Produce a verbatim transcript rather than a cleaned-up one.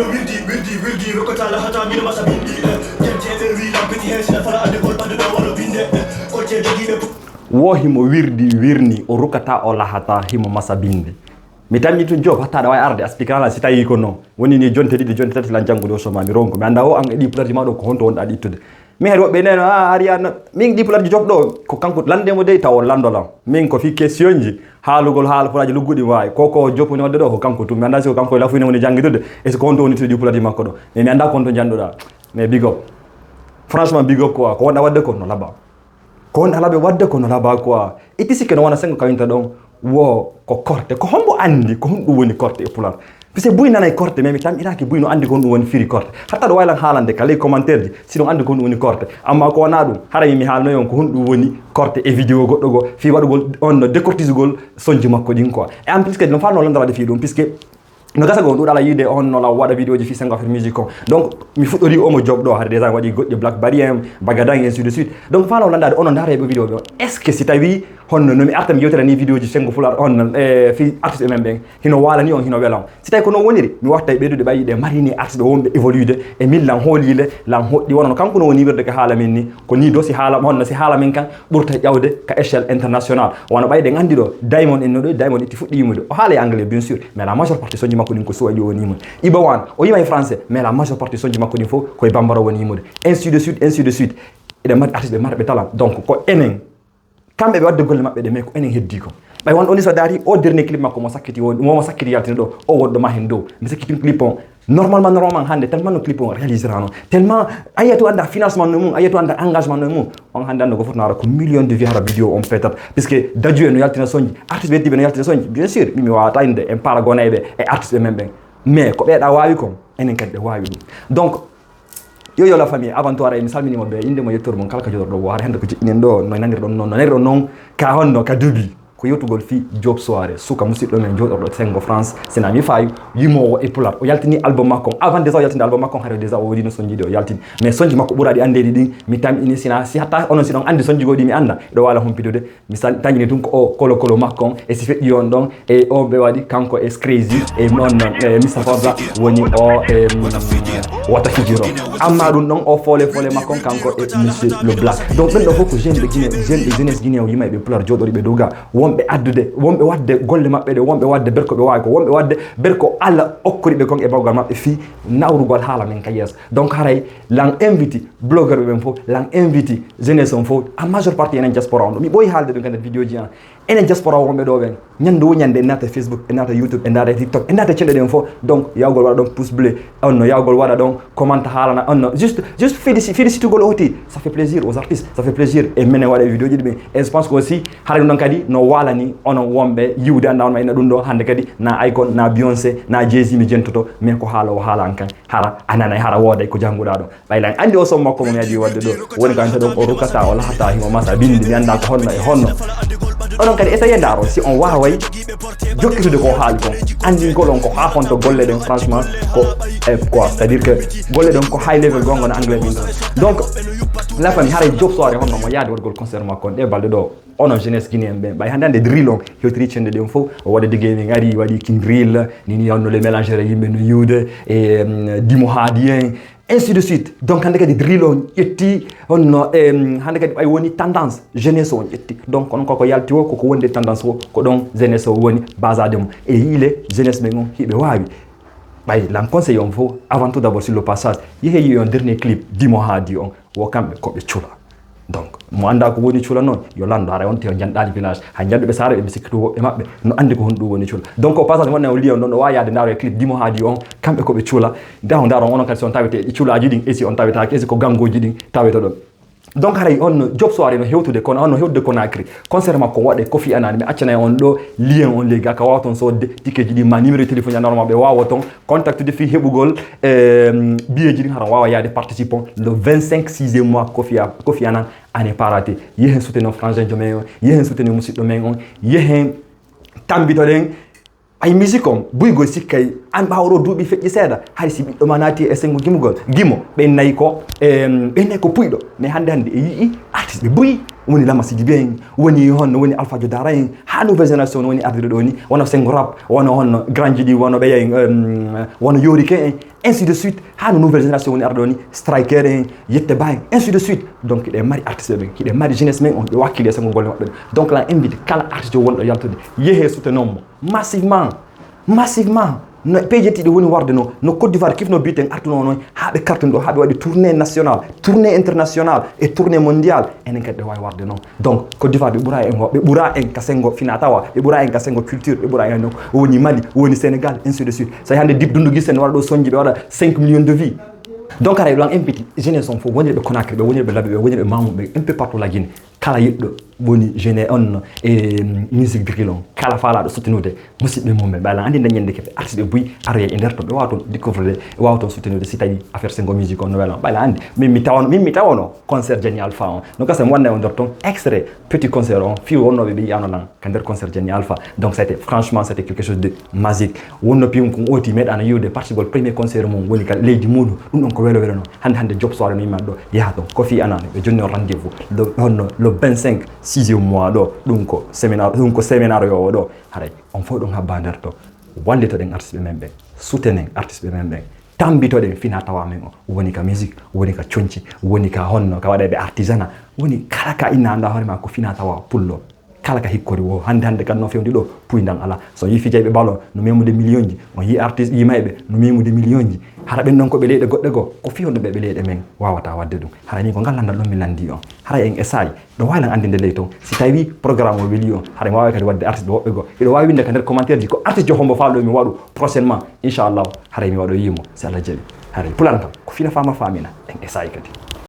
Wirdi, wirdi, wirdi, rokota lahata, mino masa bindi, eh. Jente, eh, wi, lampiti, he, sila, fala, ande, gol, ande, da, wala, binde, eh. Koce, dagi, eh. Wo himo wirdi wirni, o rukata, o lahata, himo masa binde. Mi tammi tun Job, hatta aɗa waawi arde, a spikala si tawi ko non. Woni ni jonte ɗiɗi, jonte tati lan janngude o soma mi ronku. Mi annda o an e ɗi pulaarji ma ɗo ko honto wonɗa ɗi ittude. Mi hari woɓɓe neno, a ari an, min ɗi pulaarji Job ɗo, ko kanko lande mo dey taw on lando lan. Min ko fi question ji, haalugol haala pulaarji lugguɗi mi waawi. Ko ko Job woni wadde ɗo, ko kanko tun. Mi annda si ko kanko e lafuyne woni janngidude, e si ko honto woni ittude ɗi pulaarji makko ɗo. Mais mi annda ko honto jannduɗa. Mais big up. Franchement, big up quoi. Ko wonɗa wadde ko no laba. Ko wonɗa laɓe wadde ko no laba quoi. Itti sikke no wona sengo kawinta ɗon. Wo ko korte. Ko hombo anndi ko honɗum woni korte e pular? Parce que buy nanay korte, mais mi tamƴinaaki buy no anndi ko honɗum woni firi korte. Hatta ɗo waylan haalande ka ley commentaire ji, si ɗon anndi ko honɗum woni korte. Amma ko wona ɗum, haray mi haalnoy on ko honɗum woni korte e vidéo goɗɗo go, fii waɗugol on no décortisugol sonji makko ɗin quoi. Et en plus kadi no faalno landalade fii ɗum, puisque no gasa go ɗuuɗa ala yiide on no law waɗa vidéo ji fii sengo affaire musique on. Donc mi fuɗɗori omo Job ɗo, hade déjà waɗi goɗɗi Black Barry en, Bagadan, ainsi de suite. Donc faalno landade ono ndaara e ɓe vidéo ɓe on. Est-ce que si tawi honno no mi arta mi yewtira ni vidéo ji sengo fular on, e fii artiste men ɓen, hino waalani on, hino wela on? Si tawi ko non woniri, mi watta e ɓeydude ɓay ɗe marini artiste ɓe wonɓe évolude e min lan hooliile, lan hoɗɗi wona no kanko no woni wirde ka haala min ni, ko ni do si haala honno si haala min kan ɓurta ƴawde ka échelle international. Wano ɓay ɗen anndi ɗo, Diamond en no ɗo, Diamond itti fuɗɗi yimude. O haala e anglais bien sûr, mais la majeure partie sonji makko ɗin ko suwaɗi o woni yimude. Iba Wan, o yima e français, mais la majeure partie sonji makko ɗin fof ko e bambara woni yimude. Ainsi de suite, ainsi de suite. Eɗen mari artiste ɓe marɓe talent. Donc ko enen kamɓe ɓe wadde golle maɓɓe ɗe, mais ko enen heddi ko. Ɓay wan on so daari o dernier clip makko mo sakkiti o, mo sakkiti yaltino ɗo, o wonɗo ma hen dow. Mi sakkiti clip on. Normalement, normalement, hannde, tellement no clip on réalisera non. Tellement, a yiyat o annda financement no mum, a yiyat o annda engagement no mum. On hannde annda ko fotnaara ko million de vues hara vidéo on peut-être. Puisque Dadju en no yaltina sonji, artiste ɓe heddi ɓe no yaltina sonji. Bien sûr, mi mi wawata inde en para gonayɓe e artiste ɓe men ɓen. Mais ko ɓeeɗa waawi kon, enen kadi ɓe waawi ɗum. Donc, yo yo la famille, avant tout, haray mi salminii mo bee innde mo, yettoor mon kala ka jooɗorɗon woo. Haray hannde ko jiɗɗinen ɗoo, no nanirɗon noon, no nanirɗon noon ka honno, ka dubi. Ko yewtugol fii Job Soirée, suka musiɗɗo men jooɗorɗo Sengo France, sina mi faayu, yimoowo e pular. O yaltini album makko on. Avant déjà o yaltinde album makko on, haray déjà o waɗiino sonji ɗi o yaltini. Mais sonji makko ɓuraaɗi anndeede ɗin, mi tamƴini, sina si hatta onon si ɗon anndi sonji goo ɗi mi annda, ɗo waala humpidude. Mi sal-, tañini tun ko o kolo kolo makko on, e si feƴƴi on ɗon, e o ɓe waɗi kanko e Crazy, e noon noon, e Mister Forza woni o, e, mm, wata fijiro. Amma ɗum ɗon o foole foole makko on kanko e Monsieur Le Black. Donc ɓen ɗo fof ko jeune ɓe Guinée, jeune ɓe jeunesse Guinée o yima e ɓe pular jooɗori ɓe dow ga. Wonɓe addude, wonɓe waɗde golle maɓɓe ɗe, wonɓe waɗde ber ko ɓe waawi ko, wonɓe waɗde ber ko Allah okkori ɓe kon e bawgal maɓɓe fii nawrugol haala men ka yeeso. Donc haray lan invite blogueur ɓe ɓen fof, lan invite jeunesse on fof, a majeure partie enen diaspora on ɗo. Mi ɓooyi haalde ɗum kadi vidéo ji an. Enen diaspora wonɓe ɗo ɓen, ñande wo ñande en naata Facebook, en naata YouTube, en naata TikTok, en naata cenɗe ɗen fof. Donc yawgol waɗa ɗon pouce bleu, on no yawgol waɗa ɗon comment haalana, on no juste, juste félici-, félicitugol oti. Ça fait plaisir aux artistes, ça fait plaisir. E menen waɗa vidéo ji ɗi ɓen. Et je pense que aussi, haray ɗum ɗon kadi no waalani onon wonɓe yiwde annda on ma ina ɗum ɗo hannde kadi na Akon, na Beyoncé, na Jay-Z mi jentoto, mais ko haala o haala an kan. Hara a nanay, hara wooday ko jannguɗaa ɗo. Ɓay lan anndi o son makko mo mi adii waɗde ɗo. Woni ko an ɗon o rukata, o lahata, himo masa bindi, mi annda ko honno e honno. Onon kadi essayé ndaaro si on waaway jokkitude ko haali kon. Anndingol on ko haa honto golle ɗen franchement ko, eh, quoi, c'est-à-dire que golle ɗen ko high level gonga no anglais min ɗon. Donc la famille, haray Job Soirée honno mo yaade waɗgol concert makko on ɗe balɗe ɗo? Onon jeunesse guinéen ɓe, ɓay hannde hannde drill on hewtiri cenɗe ɗen fof, o waɗa digue min ari waɗi kin drill, nini honno le mélangeur yimɓe no yiwde, e, mm, Dimo Haadi en, ainsi de suite. Donc hannde kadi drill on ƴetti honno, em, hannde kadi ɓay woni tendance, jeunesse on ƴetti. Donc kono koko yalti o, koko wonde tendance o, ko ɗon jeunesse o woni basade mo. E yile jeunesse ɓen on hiɓe waawi. Ɓay lan conseil on fof, avant tout d'abord sur le passage, yehe yi on dernier clip Dimo Haadi on, wo kamɓe ko ɓe cula. Donc mo annda ko woni cula noon, yo lanndo, haray on te o njanɗaali village. Hay njanɗuɓe saare ɓe, mi sikki to woɓɓe maɓɓe no anndi ko honɗum woni cula. Donc au passage, wonno o liya on ɗon, o waawi yaade ndaaro e clip Dimo Haadi on, kamɓe ko ɓe cula. Ndaho ndaaro on, onon kadi si on tawete e culaaji ɗin, e si on tawetaake, e si ko ganngooji ɗin tawete ɗon. Donc haray on Job Soirée no hewtude, kono on no hewtude Conakry. Concert makko waɗe Kofi Annan, mi accanay on ɗo lien on ley ga ka waawa ton soodde tikeji ɗi ma numéro téléphone an, normalement ɓe waawa ton contactude fii heɓugol, em, biyeeji ɗin, hara on waawa yaade participant le vingt-cinq sixième mois Kofi A-, Kofi Annan, année parate. Yehen soutenir frangin jo men on, yehen soutenir musiɗɗo men on, yehen tambitoɗen. Ay musique on, buygol sikkay, an ɓaawo ɗo duuɓi feƴƴi seeɗa, hay si ɓiɗɗo ma naati e sengo gimugol, gimo, ɓen nayi ko, em, ɓen nayi ko puyɗo. Mais hannde hannde e yi'i artiste ɓe buyi, woni Lama Sidibé en, woni honno, woni Alpha Jodara en, ha nouvelle génération no woni ardude ɗo ni, wano Sengo Rap, wano honno Grand Jidi, wano ɓeya en, euh, wano Yorike en, ainsi de suite, ha no nouvelle génération woni arɗo ni, Striker en, Yette Ba en, ainsi de suite. Donc hiɗe mari artiste ɓen, hiɗe mari jeunesse men on, ɓe wakkili e sengo golle maɓɓe. Donc la invite kala artiste wonɗo yaltude, yehe soutenir mo massivement, massivement. No peeje ɗiɗi woni warde no, no Côte d'Ivoire kifno biten artuno noon, ha ɓe kartun ɗo, ha ɓe waɗi tournée nationale, tournée internationale et tournée mondiale. Enen kadi ɓe wawi warde noon. Donc Côte d'Ivoire ɓe ɓura en, ɓe ɓura en ka sengo fina tawa, ɓe ɓura en ka sengo culture, ɓe ɓura en no woni Mali, woni Sénégal, ainsi de suite. So hande Dip Doundou Guiss en waɗa ɗo sonji, ɓe waɗa cinq millions de vues. Donc haray ɗo an invite jeunesse on fof, wonirɓe Conakry ɓe, wonirɓe Labe ɓe, wonirɓe Mamoudou ɓe, un peu partout la Guinée. Kala yiɗɗo woni jeune on e musique viril on, kala faalaɗo suttinude musidɓe mum ɓe, ɓayla andi nde ñande keɓe artiɓe buy aroye e nder ton, ɓe wawa toon découvrir, ɓe wawa toon suttinude si tawi affaire sengo musique on no wela. Ɓayla andi min mi tawano, min mi tawano concert Jani Alpha on, no gasa mi wanna e on nder ton extrait petit concert on, fi wonnoɓe ɓe yiyano lan ka nder concert Jani Alpha. Donc c'était, franchement, c'était quelque chose de magique. Wonno piyum kon oti meɗano yiwde partigol premier concert mum woni ka leydi muɗum, ɗum ɗon ko welo welo non. Hande hande job soirée no yimɓe ɗo yaha ton, ko fi anani ɓe jonni on rendez-vous le, honno le vingt-cinq sixième mois ɗo, ɗum ko séminaire, ɗum ko séminaire yo ɗo. Haray on fof ɗum habba nder to. Wallitoɗen artiste ɓe men ɓen, soutenen artiste ɓe men ɓen, tambitoɗen fina tawa men o, woni ka musique, woni ka conci, woni ka honno ka waɗa ɓe artisanat, woni kala ka inna anda hoore ma ko fina tawa pullo. Kala ka hikkori wo hande hande kan no fewndi ɗo, puyndan ala. So yi fijayɓe ballon no memude million ji, on yi artiste yimayɓe no memude million ji. Hara ɓen ɗon ko ɓe leyɗe goɗɗe goo, ko fi honɗum ɓe ɓe leyɗe men wawata wadde ɗum? Hara min ko ngal landal ɗon mi landi on. Hara en essay ɗo wawi lan andinde ley ton si tawi programme o weli on. Hara mi wawi kadi wadde artiste ɓe woɓɓe goo, hiɗo wawi winde ka nder commentaire ji ko artiste jo hombo faalɗo mi waɗu prochainement, inchallahu. Haray mi waɗo yimo si Allah jaɓi. Haray pular kam ko fina fama famina, en essay kadi.